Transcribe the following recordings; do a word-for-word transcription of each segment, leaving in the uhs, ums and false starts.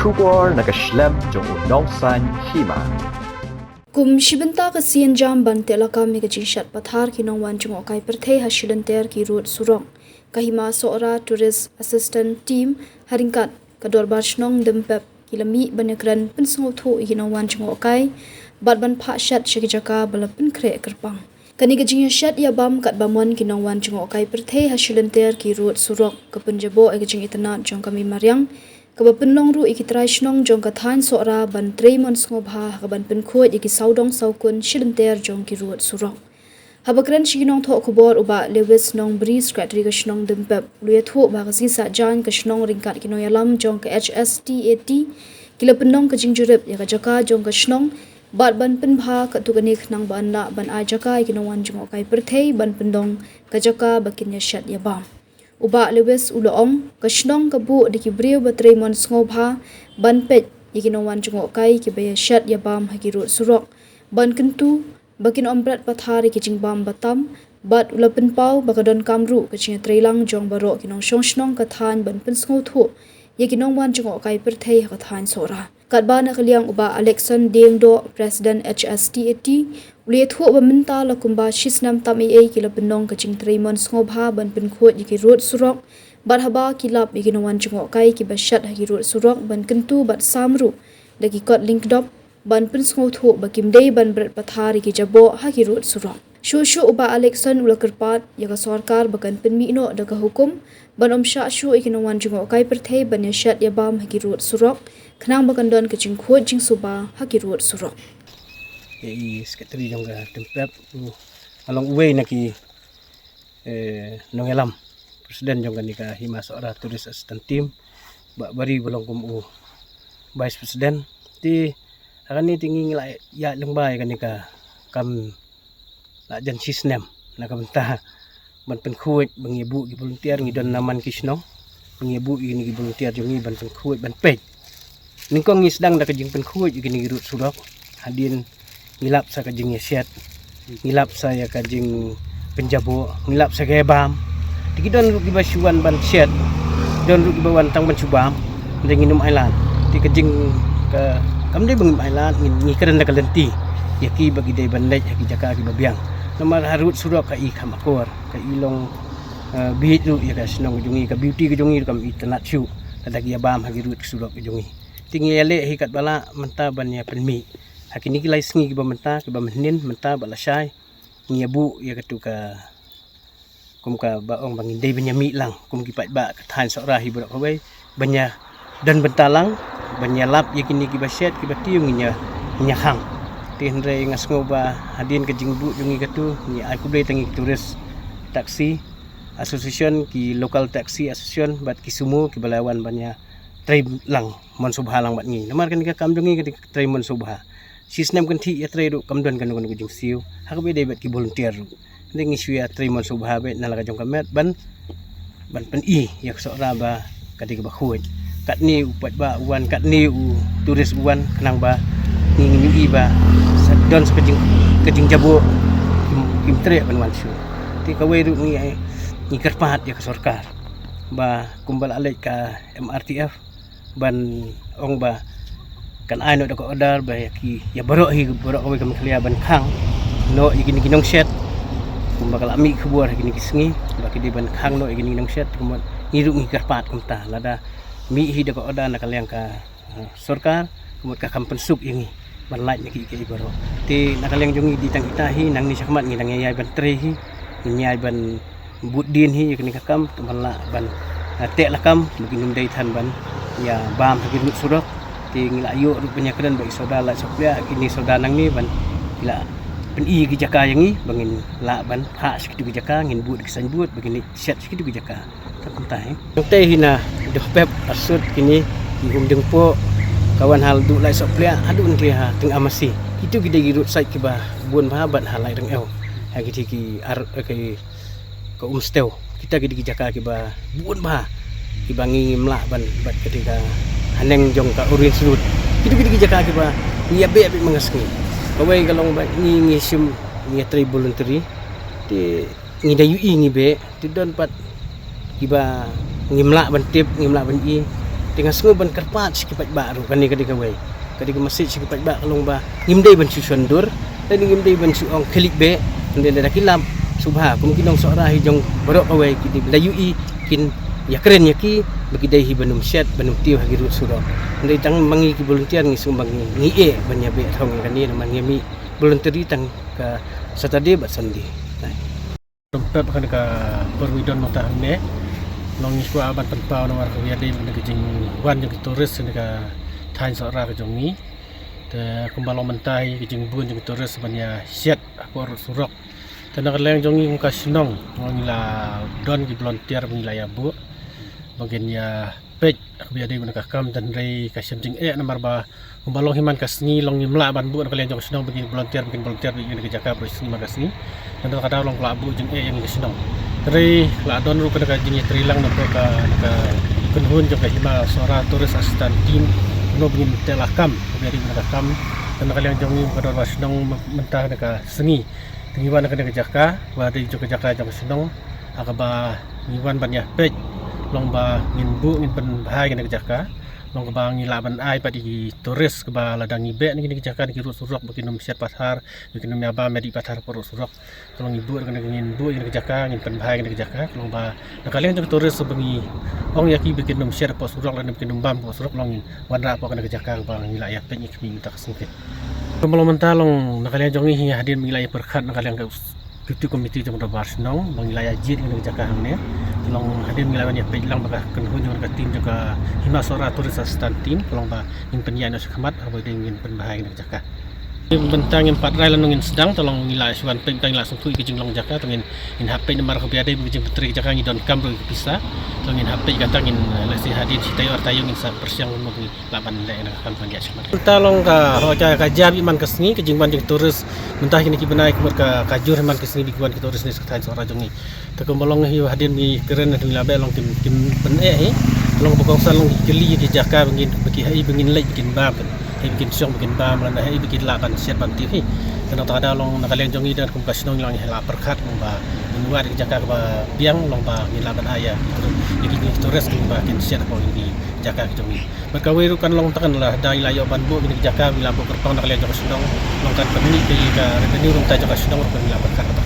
Khubor na ka shlem jong u nongsan hima. Kum shi bynta ka sienjam ban teh lakam ïa ka jingshat pathar ki nongwan jngohkai pyrthei ha shilynter ki rud surok, ka Hima Sohra Tourist Assistance Team ha ryngkat ka Dorbar Shnong Dympep ki la mih ban ïakren pynsngewthuh ïa ki nongwan jngohkai bad ban phah shet sha ki jaka ba la pynkhreh kyrpang. Kane ka jingïashet ïabam katba mon ki nongwan jngohkai pyrthei ha shilynter ki rud surok ka pynjaboh ïa ka jingitynnad jong ka mei mariang, kaba pynlong ruh ïa ki trai shnong jong ka thaiñ Sohra ban trei mon sngewbha ha kaban pynkhuid ïa ki sawdong sawkun shilynter jong ki rud surok. Haba kren sha ki nongthoh khubor, u Bah Lewis Nongbri, Secretary ka shnong Dympep, u la ïathuh ba ka sngi Saitjaiñ ka shnong ryngkat ki nongïalam jong ka H S T A T ki la pynlong ka jingjurip ïa ka jaka jong ka shnong bad ban pynbha katto katne khnang ban lah ban ai jaka ïa ki nongwan jngohkai pyrthei ban pynlong ka jaka ba kin ïashet ïabam. U Bah Lewis u la ong, ka shnong ka buh da ki briew ba trei mon sngewbha ban peit ïa ki nongwan jngohkai kiba ïashet ïabam ha ki rud surok, ban kyntu ba kin ym bret pathar ïa ki jingbam batam, bad u la pynpaw ba ka donkam ruh ka jingïatreilang jong baroh ki nongshong shnong ka thaiñ ban pynsngewthuh ïa ki nongwan jngohkai pyrthei ha ka thaiñ Sohra. Katba na ka liang u Bah Alexon Diengdoh, President H S T A T, u la ïathuh ba mynta la kumba shi snem tam eiei ki la pynlong ka jingtrei mon sngewbha ban pynkhuid ïa ki rud surok, bad haba ki lap ïa ki nongwan jngohkai kiba shet ha ki rud surok ban kyntu bad sam ruh da ki kot lyngkdop ban pynsngewthuh ba kim dei ban bret pathar ïa ki jaboh ha ki rud surok. Shuh shuh u Bah Alexon u la kyrpad ïa ka sorkar ba kan pynmih noh da ka hukum ban ym shah shuh ïa ki nongwan jngohkai pyrthei ban ïashet ïabam ha ki rud surok, khnang ba kan don ka jingkhuid jingsuba ha ki rud surok. Ïa i Secretary jong ka Dympep, u, nga long uwei na ki, eh, nongïalam, President jong kane ka Hima Sohra Tourist Assistance Team, Bah Bari ba long kum u Vice President. Te ha kane te ngi la ïaid lyngba ïa kane ka kam la jan shi snem na ka bynta ban pynkhuid, ba ngi buh ki volunteer, ngi don na man ki shnong, ba ngi buh ïa kine ki volunteer jong ngi ban pynkhuid, ban peit. Nyngkong ngi sdang da ka jingpynkhuid ïa kine ki rud surok, hadien ngi lap sa ka jingïashet, ngi lap sa ïa ka jingpynjaboh, ngi lap sa ka ïabam. Te ki don ruh kiba shu wan ban shet, don ruh kiba wan tang ban shu bam, hynrei ngin ym ailad. Te ka jing, ka, kam dei ba ngim ailad, ngi, ngi kren da ka lynti ïa ki ba ki dei ban leit ha ki jaka kiba biang. Namar ha rud surok ka i kham akor, ka i long, eh, bit ruh ïa ka shnong ka jong ngi, ka beauty ka jong ngi ruh kam itynnad shuh lada ki ïabam ha ki rud surok ka jong ngi. Te ngi ïaleh hi katba lah mynta ban ïa pynmih ha kine ki lai sngi kiba mynta, kiba mynhynnin mynta bad lashai. Ngi ïa buh ïa katu ka, kum kaba ong ba ngin dei ban ïa mih lang kum ki paidbah ka thaiñ Sohra hi baroh kawei, ban ïa don bynta lang, ban ïa lap ïa kine kiba shet, kiba tiew, ngin ïa, ngin ïa khang. Te hynrei nga sngew ba hadien ka jingbuh jong ngi katu, ngi ai khublei tang ïa ki tourist taxi association, ki local taxi association bad ki sumo kiba la wan ban ïa trei lang mon sngewbha lang bad ngi. Namar kane ka kam jong ngi ka dei ka trei mon sngewbha. Shi snem kynthih ïa trei ruh kam don kano kano ka jingsiew, ha kaba ïadei bad ki volunteer ruh. Hynrei ngi shu ïa trei mon sngewbha beit na la ka jong ka met ban, ban pyni ïa ka Sohra ba ka dei kaba khuid. Katne u paidbah u wan, katne u tourist u wan, khnang ba ngi, ngin ïohi ba sa don sa ka jing, ka jingjaboh, kim, kim treh ban wan shuh. Te kawei ruh ngi, ngi kyrpad ïa ka sorkar ba kumba la leit ka M R T F ban ong ba kan ai noh da ka order ba ïa ki, ïa baroh hi, baroh kawei ka Meghalaya ban khang noh ïa kine ki nongshet. Kumba ka la mih khubor ha kine ki sngi ba ki dei ban khang noh ïa kine ki nongshet, kumba ngi ruh ngi kyrpad kumta, lada mih hi da ka order na ka liang ka, eh, sorkar, kumba ka kham pynsuk ïa ngi ban lait na kiei kiei baroh. Te na ka liang jong ngi dei tang kita hi, nangne shakhmat ngi dang ïai ban trei hi, ngi ïai ban bud dien hi ïa kane ka kam, te ban lah ban, ah, teh lakam ba kin ym dei than ban ïa bam ha ki rud surok. Te ngi la ïoh ruh ban ïa kren bad i Sordar Laitsohpliah, kine Sordar nangne ban ïa la pyni ki jaka ïa ngi ba ngin lah ban phah sha kitu ki jaka, ngin bud ki signboard ba kin leit shet sha kitu ki jaka. Tang kumta hi. Tang te hi na Dympep, Arsut, kine ki Umdingpoh, ka wan ha Laitsohpliah haduh nangta ha Tyngamasi. Kitu ki dei ki roadside kiba bun bha bad ha Laitryngew. Ha kiti ki ar, ki ka Umstew. Kita ki dei ki jaka kiba bun bha, kiba ngi ngim lah ban, bad kita ka haneng jong ka Orange Road. Kita ki dei ki jaka kiba ngi ïa beh beit man ka sngi. Kawei ka long ba ngi, ngi shim, ngi ïa trei voluntary. Te ngi da ïohi ngi beh, te don pat kiba ngim lah ban tip, ngim lah ban i. Te nga sngew ban kyrpad sha ki paidbah ruh, kane ka dei kawei. Ka dei ka message sha ki paidbah ka long ba ngim dei ban shu shon dur, lane ngim dei ban shu ong khlieh beh, hynrei lada ki lap sngewbha kum ki nongsohra hi jong baroh kawei ki dei ban ïohi, kin ïakren ïa ki ba ki dei hi ban ym shet, ban ym tiew ha ki rud surok. Hynrei tang ma ngi ki volunteer ngi sngew ba ngi eh ban ïa beh thong ïa kane, namar ngi mih voluntary tang ka Saturday bad Sunday. Rympei ha kane ka por ngi don mynta hangne, long ngi kwah ban pynpaw namar ka ïadei bad ka jingwan jong ki tourist ha kane ka thaiñ Sohra ka jong ngi. Te kumba long mynta hi ka jingbun jong ki tourist ban ïa shet hapoh rud surok. Te na ka liang jong ngi kum ka shnong, long ngi la don ki volunteer ba ngi la ïa buh ba ngin ïa peit ha kaba ïadei bad ka kam, te hynrei ka shem jingeh namar ba kumba long hi man ka sngi long ngim lah ban buh na ka liang jong ka shnong ba ngin volunteer, ba ngin volunteer ba ïa ka jaka baroh sngi man ka sngi. Te na kata long ka la buh jingeh ïa ngi ka shnong. Hynrei la don ruh kane ka jingïatreilang na ka, na ka kynhun jong ka Hima Sohra Tourist Assistance Team, kumno ba ngin teh la kam ha kaba ïadei bad ka kam. Te na ka liang jong ngi ka dorbar shnong mynta na ka sngi, te ngi wan na kane ka jaka ba dei jong ka jaka jong ka shnong, ha kaba ngi wan ban ïa peit long ba ngin buh, ngin pynbha ïa kane ka jaka, long kaba ngi lah ban ai pat ïa ki tourist, kaba lada ngi beh na kine ki jaka na ki rud surok ba kin ym shet pathar, ba kin ym ïa bam ïa dih pathar hapoh rud surok. Ka long ngi buh na kane, ngin buh ïa kane ka jaka, ngin pynbha ïa kane ka jaka, ka long ba na ka liang jong ki tourist ba ngi ong ïa ki ba kin ym shet hapoh surok lane ba kin ym bam hapoh surok, long ngin wanrah hapoh kane ka jaka kaba ngi la ïa peit ïa ki mynta ka sngi. Kumba long mynta long na ka liang jong ngi hi hadien ba ngi la ïa pyrkhat na ka liang ka executive committee jong ka dorbar shnong ba ngi la ïa jied ïa kane ka jaka hangne. Te long hadien ba ngi la wan ïa peit lang bad ka kynhun jong ka team jong ka Hima Sohra Tourist Assistance Team, ka long ba ngin pynïaid noh shakhmat ha kaba dei ngin pynbha ïa kane ka jaka. Mynta ngim pat rai lano ngin sdang, te long ngi la shu wan peit, mynta ngi la sngewthuh ïa ka jinglong jaka, te ngin, ngin hap peit namar kaba ïadei bad ka jingpyntrei ka jaka ngi donkam ruh ïa ka pisa. Te long ngin hap peit kata, ngin, eh, lehse hadien shi taïew ar taïew ngin sa pyrshang kumno ba ngi lah ban leh ïa ka kam ban ïaid shakhmat. Mynta long ka, ho, ka, ka jia beit man ka sngi ka jingwan jong ki tourist. Mynta kine ki bnai ka mut ka, ka jur hi man ka sngi ba ki wan ki tourist ne sha ka thaiñ Sohra jong ngi. Te kumba long hi hadien ba ngi kren hadien ba ngi la beh long kim, kim pyneh hi. Long ba kongsan long ki kylli ïa ki jaka ba ngin, ba ki haei ba ngin leit ba kin bam, haei ba kin shong ba kin bam, lane haei ba kin lah ban shet ban tiew hi. Te nangta ka daw long na ka liang jong ngi da kum ka shnong long ngi la pyrkhat long ba ngin wad ïa ki jaka kaba biang long ba ngin lah ban ai ïa ki tourist, ïa ki tourist kin ba kin shet hapoh ïa ki jaka ki jong ngi. Bad kawei ruh kan long ta kan la da ngi la ïoh ban buh kine ki jaka, ngi la buh kyrpang na ka liang jong ka shnong, long kan pynmih ïa ka revenue ruh mynta jong ka shnong ruh kan ngi la pyrkhat kata.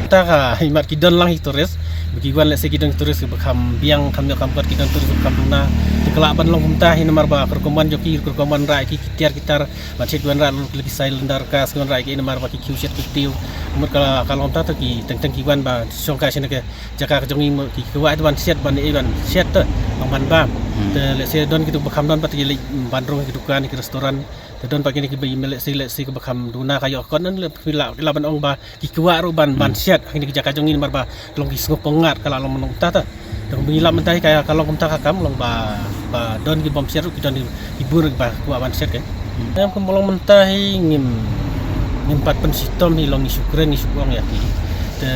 Mynta ka imat ki don lang hi tourist ba ki wan, lehse ki don tourist ba kham biang, kham ïoh kham kot, ki don tourist ba kham duna. Te ka lah ban long kumta hi namar ba ka rukom wan jong ki, ka rukom wanrah ïa ki, ki tiar ki tar ban shet wanrah ruh ki cylinder gas, ki wanrah ïa ki namar ba ki khiew shet ki tiew. Mut ka, ka long kumta te ki teng teng ki wan ba shong ka shane ka jaka ka jong ngi, mut ki kwah ban shet, ban ei ban shet te, ban ban bam. Hmm. Te lehse don kitu ba kham don pat ki leit ban rung ki dukan, ki restaurant. Te don pat kine kiba, lehse, lehse kiba kham duna ka ïoh kot, nan leh ki lah, ki lah ban ong ba ki kwah ruh ban, ban, hmm, shet ha kine ki jaka jong ngi namar ba ka long ki sngewpyngngad, ka lah long mynta te. Te kumba ngi lap mynta hi ka, ka long kumta ka kam long ba, ba don ki bym shet ruh, ki don ki bun ruh ba kwah ban shet ka. Hmm. Em, kumba long mynta hi ngim, ngim pat pynshitom hi, long ngi shu kren ngi shu ong ïa ki. Te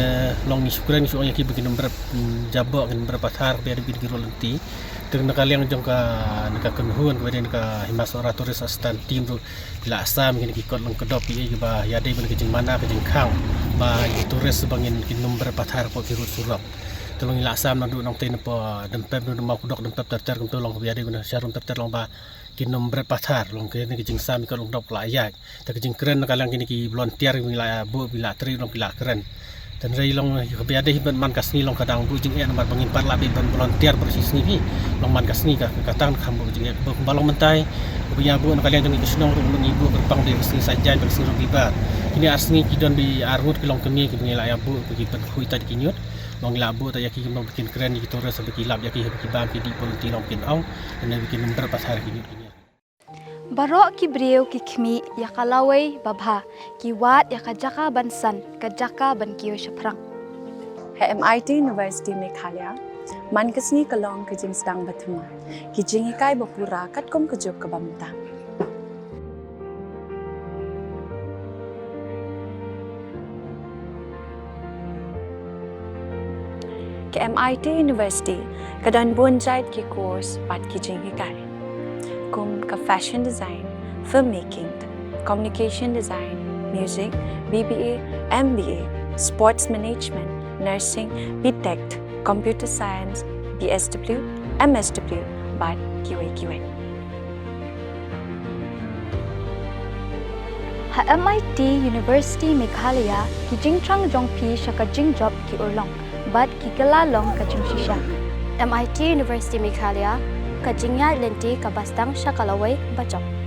long ngi shu kren ngi shu ong ïa ki ba kin ym bret, mm, jaboh, kin ym bret pathar, ba ïadei bad ki rud lynti. Te na ka liang jong ka, na ka kynhun kaba dei na ka Hima Sohra Tourist Assistance Team ruh ki la sam kine ki kot lyngkdop, ki ei kiba ïadei bad ka jingmana ka jingkhang ba ki tourist ba ngin, kin ym bret pathar hapoh ki rud surok. Te long ngi la sam naduh nongtei napoh Dympep, naduh Mawkdok, Dympep ter ter, kumta long kaba ïadei bad na Sharon ter ter long ba kin ym bret pathar, long kine ki jingsam ki kot lyngkdop ki la ïaid. Te ka jingkren na ka liang kine ki volunteer ba ngi la buh, ba ngi la trei, long ki la kren. Te hynrei long kaba ïadei hi bad man ka sngi long ka dang buh jingeh namar ba ngim pat lah beit ban volunteer baroh shi sngi hi. Long man ka sngi ka, ka tang kham buh jingeh. Ba kumba long mynta hi, ba ngi ïa buh na ka liang jong ngi ka shnong ruh ngi buh kyrpang ba ka sngi Saitjaiñ bad ka sngi Rowbibar. Kine ar sngi ki don ba ar ngut ki longkmie kiba ngi la ïa buh ba ki pynkhuid ïa ki ñiut. Long ngi la buh te ïa ki, kumno ba kin kren ïa ki tourist, ba ki lap ïa ki, ba ki bam ki dih, ba ki lynti, long ba kin ong, ne ba kin ym bret pathar ïa ki ñiut ki ñiut. Baroh ki briew ki khmih ïa ka lawei babha, ki wad ïa ka jaka ban san, ka jaka ban kiew shaphrang. Ha M I T University Meghalaya, man ka sngi ka long ka jingsdang ba thymmai, ki jinghikai ba pura katkum ka juk kaba mynta. Ka M I T University ka don bun jait ki course bad ki jinghikai, kum ka fashion design, filmmaking, communication design, music, B B A, M B A, sports management, nursing, B Tech, computer science, B S W, M S W, bad kiwei kiwei. Ha MIT University Meghalaya, ki jingthrang jong phi sha ka jingjop ki urlong bad ki kylla long ka jingshisha. MIT University Meghalaya, ka jingïaid lynti kaba sdang sha ka lawei bajop.